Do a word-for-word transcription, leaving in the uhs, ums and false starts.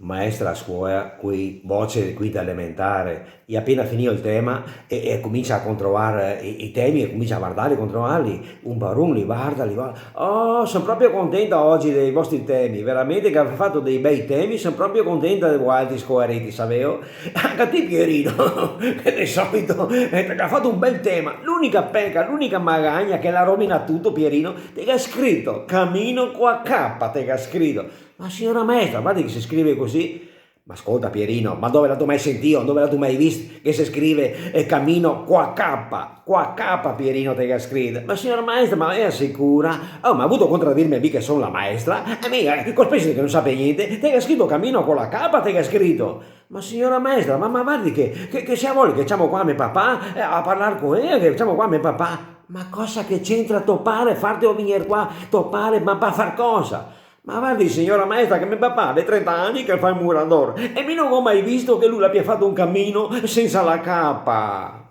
Maestra a scuola, quei voce de quinta elementare, i ga apena finìo el tema e, e comincia a controlar i, i temi e comincia a vardarli, controlarli, un par un, li varda, li varda. Oh, son proprio contenta ogi dei vostri temi, veramente che gavè fato dei bei temi, son proprio contenta de voaltri scolareti, saveo? Anca ti, Pierino, che de solito, eh, te ga fato un bel tema. L'unica peca, l'unica magagna che la rovina tuto, Pierino, te ga scrito camino co a capa, te ga scrito. Ma siora maestra, vardi che se scrive cusì. Ma scolta, Pierino, ma dove l'atu mai sentìo, dove l'atu mai visto che se scrive, eh, camino co a capa, co a capa, Pierino, te ga scrito? Ma siora maestra, ma la xe sicura? Oh, ma vuto contradirme mi che son la maestra? E mi, eh, co penso che no sape gnente, te ga scrito camino co la capa, te ga scrito. Ma siora maestra, ma, ma vardi che, che, che se la vol che ciamo qua me papà, eh, a parlar co el, che ciamo qua me papà. Ma cosa che c'entra to pare farte vegner qua, to pare, ma par far cosa? Ma vardi, siora maestra, che me papà l'è trenta ani che fa el murador e mi no go mai visto che lu l'abia fato un camino sensa la capa.